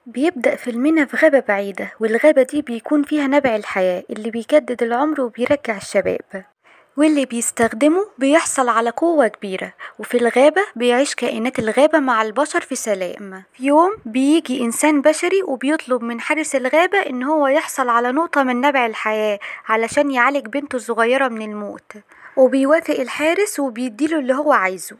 بيبدأ فيلمنا في غابة بعيدة، والغابة دي بيكون فيها نبع الحياة اللي بيجدد العمر وبيرجع الشباب، واللي بيستخدمه بيحصل على قوة كبيرة. وفي الغابة بيعيش كائنات الغابة مع البشر في سلام. في يوم بيجي إنسان بشري وبيطلب من حارس الغابة إن هو يحصل على نقطة من نبع الحياة علشان يعالج بنته الصغيرة من الموت، وبيوافق الحارس وبيديله اللي هو عايزه.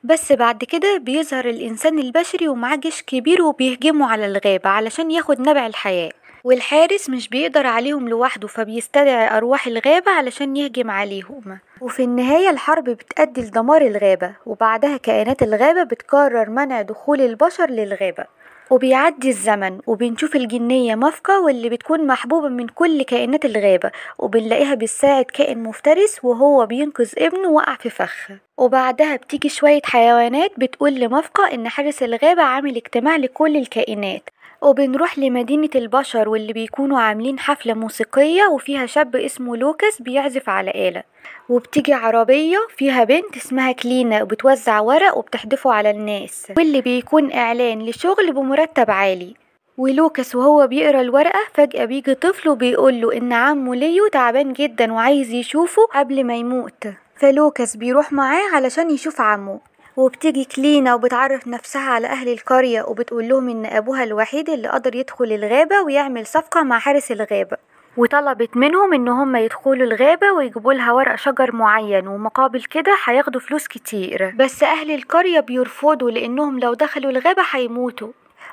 بس بعد كده بيظهر الإنسان البشري ومعاه جيش كبير وبيهجموا على الغابة علشان ياخد نبع الحياة، والحارس مش بيقدر عليهم لوحده فبيستدعي أرواح الغابة علشان يهجم عليهم. وفي النهاية الحرب بتأدي لدمار الغابة، وبعدها كائنات الغابة بتقرر منع دخول البشر للغابة. وبيعدي الزمن وبنشوف الجنية مافكا واللي بتكون محبوبة من كل كائنات الغابة، وبنلاقيها بتساعد كائن مفترس وهو بينقذ ابنه وقع في فخ. وبعدها بتيجي شوية حيوانات بتقول لمافكا ان حارس الغابة عامل اجتماع لكل الكائنات. وبنروح لمدينة البشر واللي بيكونوا عاملين حفلة موسيقية وفيها شاب اسمه لوكاس بيعزف على آلة، وبتيجي عربية فيها بنت اسمها كلينا وبتوزع ورق وبتحدفه على الناس، واللي بيكون إعلان لشغل بمرتب عالي. ولوكاس وهو بيقرا الورقة فجأة بيجي طفل وبيقوله إن عمه ليو تعبان جدا وعايز يشوفه قبل ما يموت، فلوكاس بيروح معاه علشان يشوف عمه. وبتيجي كلينا وبتعرف نفسها على أهل القرية وبتقول لهم إن أبوها الوحيد اللي قدر يدخل الغابة ويعمل صفقة مع حارس الغابة، وطلبت منهم إن هم يدخلوا الغابة ويجيبوا لها ورق شجر معين ومقابل كده هياخدوا فلوس كتير. بس أهل القرية بيرفضوا لأنهم لو دخلوا الغابة هيموتوا.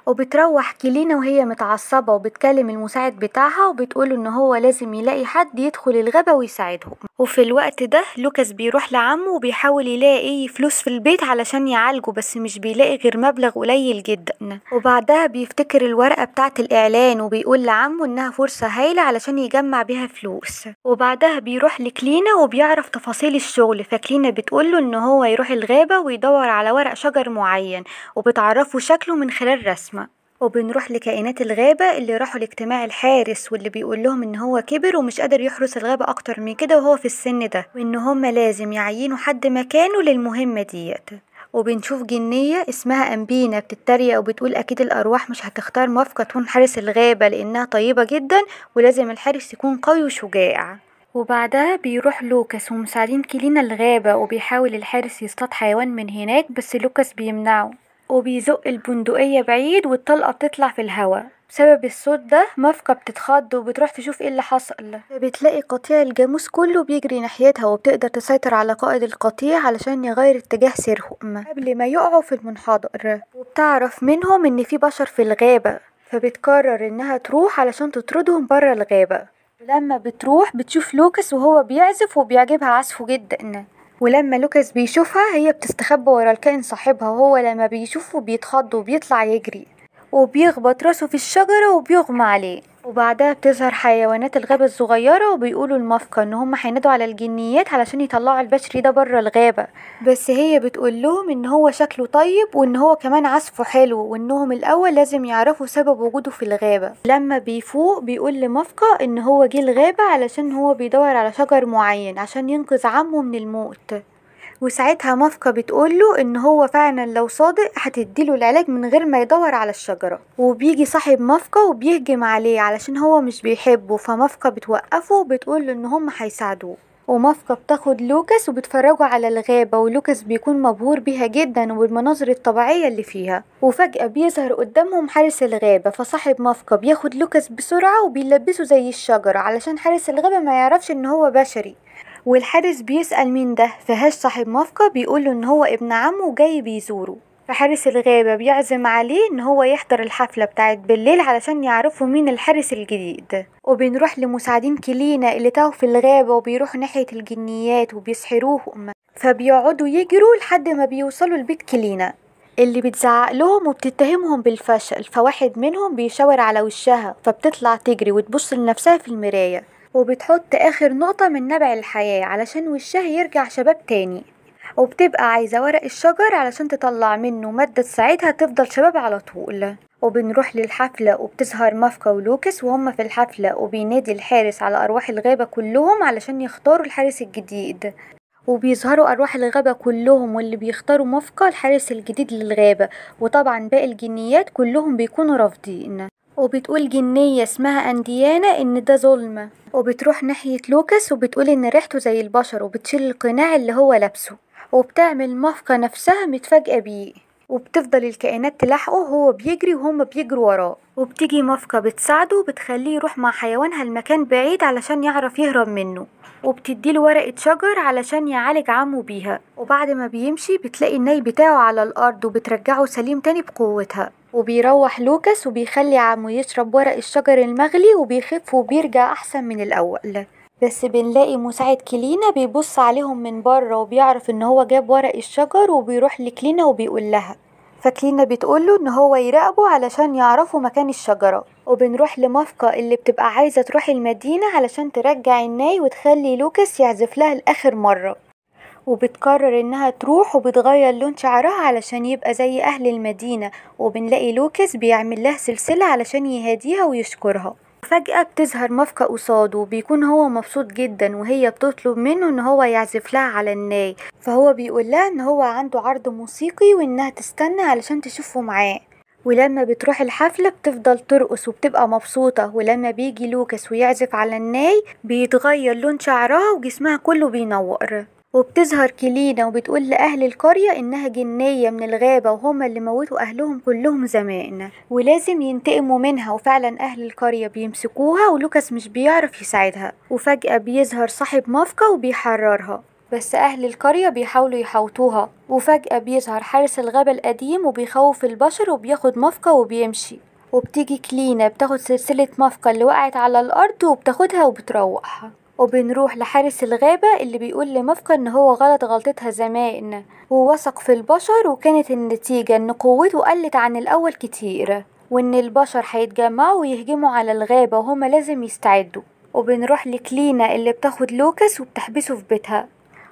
وبتروح كلينا وهي متعصبة وبتكلم المساعد بتاعها وبتقوله ان هو لازم يلاقي حد يدخل الغابة ويساعدهم. وفي الوقت ده لوكاس بيروح لعمه وبيحاول يلاقي اي فلوس في البيت علشان يعالجه، بس مش بيلاقي غير مبلغ قليل جدا. وبعدها بيفتكر الورقة بتاعة الاعلان وبيقول لعمه انها فرصة هايلة علشان يجمع بيها فلوس. وبعدها بيروح لكلينا وبيعرف تفاصيل الشغل، فكلينا بتقوله ان هو يروح الغابة ويدور على ورق شجر معين، وبتعرفه شكله من خلال رسمة. وبنروح لكائنات الغابة اللي راحوا لاجتماع الحارس واللي بيقول لهم ان هو كبر ومش قادر يحرس الغابة اكتر من كده وهو في السن ده، وان هم لازم يعينوا حد مكانه للمهمة ديت. وبنشوف جنية اسمها أمبينا بتتريق وبتقول اكيد الارواح مش هتختار مافكا تكون حارس الغابة لانها طيبة جدا ولازم الحارس يكون قوي وشجاع. وبعدها بيروح لوكاس ومساعدين كلينا الغابة وبيحاول الحارس يصطاد حيوان من هناك بس لوكاس بيمنعه وبيزق البندقية بعيد والطلقة بتطلع في الهواء. بسبب الصوت ده مافكا بتتخض وبتروح تشوف ايه اللي حصل، فبتلاقي قطيع الجاموس كله بيجري ناحيتها وبتقدر تسيطر على قائد القطيع علشان يغير اتجاه سيرهم قبل ما يقعوا في المنحدر. وبتعرف منهم ان في بشر في الغابة، فبتقرر انها تروح علشان تطردهم برا الغابة. لما بتروح بتشوف لوكاس وهو بيعزف وبيعجبها عزفه جدا، ولما لوكاس بيشوفها هي بتستخبى ورا الكائن صاحبها، وهو لما بيشوفه بيتخض وبيطلع يجري وبيخبط راسه في الشجرة وبيغمى عليه. وبعدها بتظهر حيوانات الغابة الصغيرة وبيقولوا لمافكا ان هم هينادوا على الجنيات علشان يطلعوا البشري ده بره الغابة، بس هي بتقول لهم ان هو شكله طيب وان هو كمان عزفه حلو وانهم الاول لازم يعرفوا سبب وجوده في الغابة. لما بيفوق بيقول لمافكا ان هو جه الغابة علشان هو بيدور على شجر معين عشان ينقذ عمه من الموت. وساعتها مافكا بتقوله ان هو فعلا لو صادق هتديله العلاج من غير ما يدور على الشجرة. وبيجي صاحب مافكا وبيهجم عليه علشان هو مش بيحبه، فمافكا بتوقفه وبتقوله ان هم هيساعدوه. ومافكا بتاخد لوكاس وبتفرجوا على الغابة، ولوكاس بيكون مبهور بيها جدا وبالمناظر الطبيعية اللي فيها. وفجأة بيظهر قدامهم حارس الغابة، فصاحب مافكا بياخد لوكاس بسرعة وبيلبسه زي الشجرة علشان حارس الغابة ما يعرفش ان هو بشري. والحارس بيسأل مين ده، فهاش صاحب مافكا بيقوله ان هو ابن عمه وجاي بيزوره. فحارس الغابة بيعزم عليه ان هو يحضر الحفلة بتاعت بالليل علشان يعرفوا مين الحارس الجديد. وبنروح لمساعدين كلينا اللي تاهوا في الغابة وبيروحوا ناحية الجنيات وبيسحروهم، فبيقعدوا يجروا لحد ما بيوصلوا لبيت كلينا اللي بتزعق لهم وبتتهمهم بالفشل. فواحد منهم بيشاور على وشها فبتطلع تجري وتبص لنفسها في المراية وبتحط اخر نقطة من نبع الحياة علشان وشها يرجع شباب تاني، وبتبقى عايزة ورق الشجر علشان تطلع منه مادة تساعدها تفضل شباب على طول. وبنروح للحفلة وبتظهر مافكا ولوكاس وهم في الحفلة، وبينادي الحارس على أرواح الغابة كلهم علشان يختاروا الحارس الجديد. وبيظهروا أرواح الغابة كلهم، واللي بيختاروا مافكا الحارس الجديد للغابة، وطبعا باقي الجنيات كلهم بيكونوا رافضين. وبتقول جنية اسمها أنديانا إن ده ظلم، وبتروح ناحية لوكاس وبتقول إن ريحته زي البشر، وبتشيل القناع اللي هو لابسه، وبتعمل مافكا نفسها متفاجئة بيه، وبتفضل الكائنات تلاحقه وهو بيجري وهم بيجروا وراه. وبتيجي مافكا بتساعده وبتخليه يروح مع حيوانها المكان بعيد علشان يعرف يهرب منه، وبتديله ورقة شجر علشان يعالج عمه بيها. وبعد ما بيمشي بتلاقي الناي بتاعه على الأرض وبترجعه سليم تاني بقوتها. وبيروح لوكاس وبيخلي عمه يشرب ورق الشجر المغلي وبيخف وبيرجع أحسن من الأول. بس بنلاقي مساعد كلينا بيبص عليهم من بره وبيعرف ان هو جاب ورق الشجر، وبيروح لكلينا وبيقول لها، فكلينا بتقوله ان هو يراقبه علشان يعرفوا مكان الشجرة. وبنروح لمافكا اللي بتبقى عايزة تروح المدينة علشان ترجع الناي وتخلي لوكاس يعزف لها لآخر مرة، وبتقرر انها تروح وبتغير لون شعرها علشان يبقى زي اهل المدينة. وبنلاقي لوكاس بيعمل لها سلسلة علشان يهديها ويشكرها. فجأة بتظهر مافكا قصاده وبيكون هو مبسوط جدا، وهي بتطلب منه ان هو يعزف لها على الناي، فهو بيقول لها ان هو عنده عرض موسيقي وانها تستنى علشان تشوفه معاه. ولما بتروح الحفلة بتفضل ترقص وبتبقى مبسوطة، ولما بيجي لوكاس ويعزف على الناي بيتغير لون شعرها وجسمها كله بينور. وبتظهر كلينا وبتقول لأهل القرية إنها جنية من الغابة وهما اللي موتوا أهلهم كلهم زمان ولازم ينتقموا منها، وفعلا أهل القرية بيمسكوها ولوكاس مش بيعرف يساعدها. وفجأة بيظهر صاحب مافكا وبيحررها، بس أهل القرية بيحاولوا يحوطوها. وفجأة بيظهر حارس الغابة القديم وبيخوف البشر وبياخد مافكا وبيمشي. وبتيجي كلينا بتاخد سلسلة مافكا اللي وقعت على الأرض وبتاخدها وبتروحها. وبنروح لحارس الغابة اللي بيقول لمافكا ان هو غلط غلطتها زمان ووثق في البشر، وكانت النتيجة ان قوته قلت عن الاول كتير، وان البشر هيتجمعوا ويهجموا على الغابة وهما لازم يستعدوا. وبنروح لكلينا اللي بتاخد لوكاس وبتحبسه في بيتها،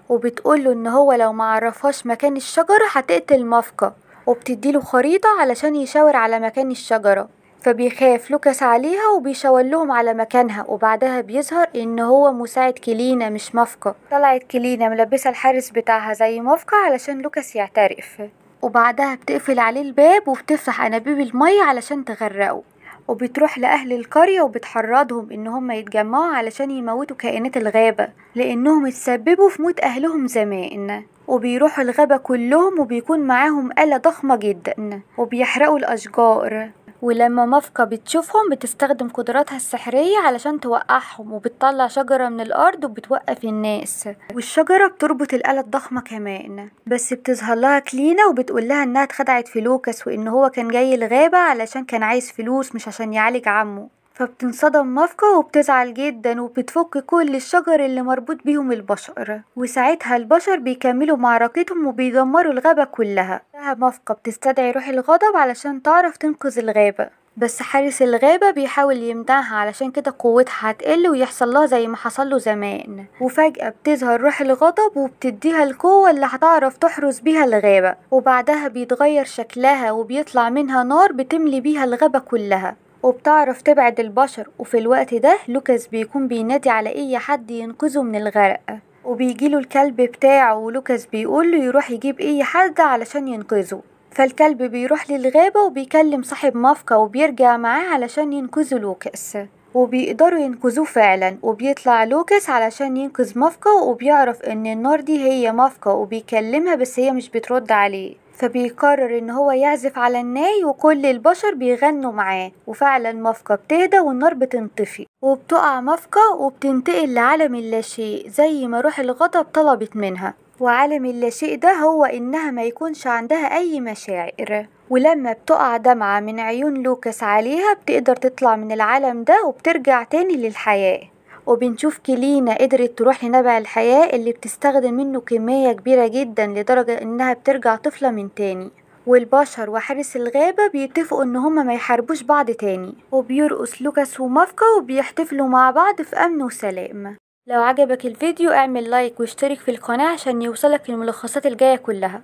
وبتقوله ان هو لو معرفهاش مكان الشجرة هتقتل مافكا، وبتديله خريطة علشان يشاور على مكان الشجرة. فبيخاف لوكاس عليها وبيشاور لهم على مكانها. وبعدها بيظهر ان هو مساعد كلينا مش مافكا. طلعت كلينا ملبسه الحارس بتاعها زي مافكا علشان لوكاس يعترف، وبعدها بتقفل عليه الباب وبتفتح انابيب المية علشان تغرقه. وبتروح لأهل القرية وبتحرضهم ان هم يتجمعوا علشان يموتوا كائنات الغابة لانهم اتسببوا في موت اهلهم زمان. وبيروحوا الغابة كلهم وبيكون معاهم آلة ضخمة جدا وبيحرقوا الاشجار. ولما مافكا بتشوفهم بتستخدم قدراتها السحرية علشان توقعهم، وبتطلع شجرة من الأرض وبتوقف الناس، والشجرة بتربط الآلة الضخمة كمان. بس بتظهر لها كلينا وبتقول لها انها اتخدعت في لوكاس وان هو كان جاي الغابة علشان كان عايز فلوس مش عشان يعالج عمه. فبتنصدم مافكا وبتزعل جدا وبتفك كل الشجر اللي مربوط بيهم البشر، وساعتها البشر بيكملوا معركتهم وبيدمروا الغابة كلها. مافكا بتستدعي روح الغضب علشان تعرف تنقذ الغابة، بس حارس الغابة بيحاول يمنعها علشان كده قوتها هتقل ويحصل لها زي ما حصل له زمان. وفجأة بتظهر روح الغضب وبتديها القوة اللي هتعرف تحرس بيها الغابة، وبعدها بيتغير شكلها وبيطلع منها نار بتملي بيها الغابة كلها وبتعرف تبعد البشر. وفي الوقت ده لوكاس بيكون بينادي على اي حد ينقذه من الغرق، وبيجيله الكلب بتاعه ولوكاس بيقوله يروح يجيب اي حد علشان ينقذه. فالكلب بيروح للغابة وبيكلم صاحب مافكا وبيرجع معاه علشان ينقذوا لوكاس، وبيقدروا ينقذوه فعلا. وبيطلع لوكاس علشان ينقذ مافكا وبيعرف ان النار دي هي مافكا وبيكلمها بس هي مش بترد عليه، فبيقرر ان هو يعزف على الناي وكل البشر بيغنوا معاه. وفعلا مافكا بتهدى والنار بتنطفي، وبتقع مافكا وبتنتقل لعالم اللاشيء زي ما روح الغضب طلبت منها. وعالم اللاشيء ده هو انها ما يكونش عندها اي مشاعر، ولما بتقع دمعة من عيون لوكاس عليها بتقدر تطلع من العالم ده وبترجع تاني للحياة. وبنشوف كلينا قدرت تروح لنبع الحياة اللي بتستخدم منه كمية كبيرة جدا لدرجة انها بترجع طفلة من تاني. والبشر وحارس الغابة بيتفقوا ان هما ما يحاربوش بعض تاني، وبيرقص لوكاس ومافكا وبيحتفلوا مع بعض في امن وسلام. لو عجبك الفيديو اعمل like واشترك في القناة عشان يوصلك الملخصات الجاية كلها.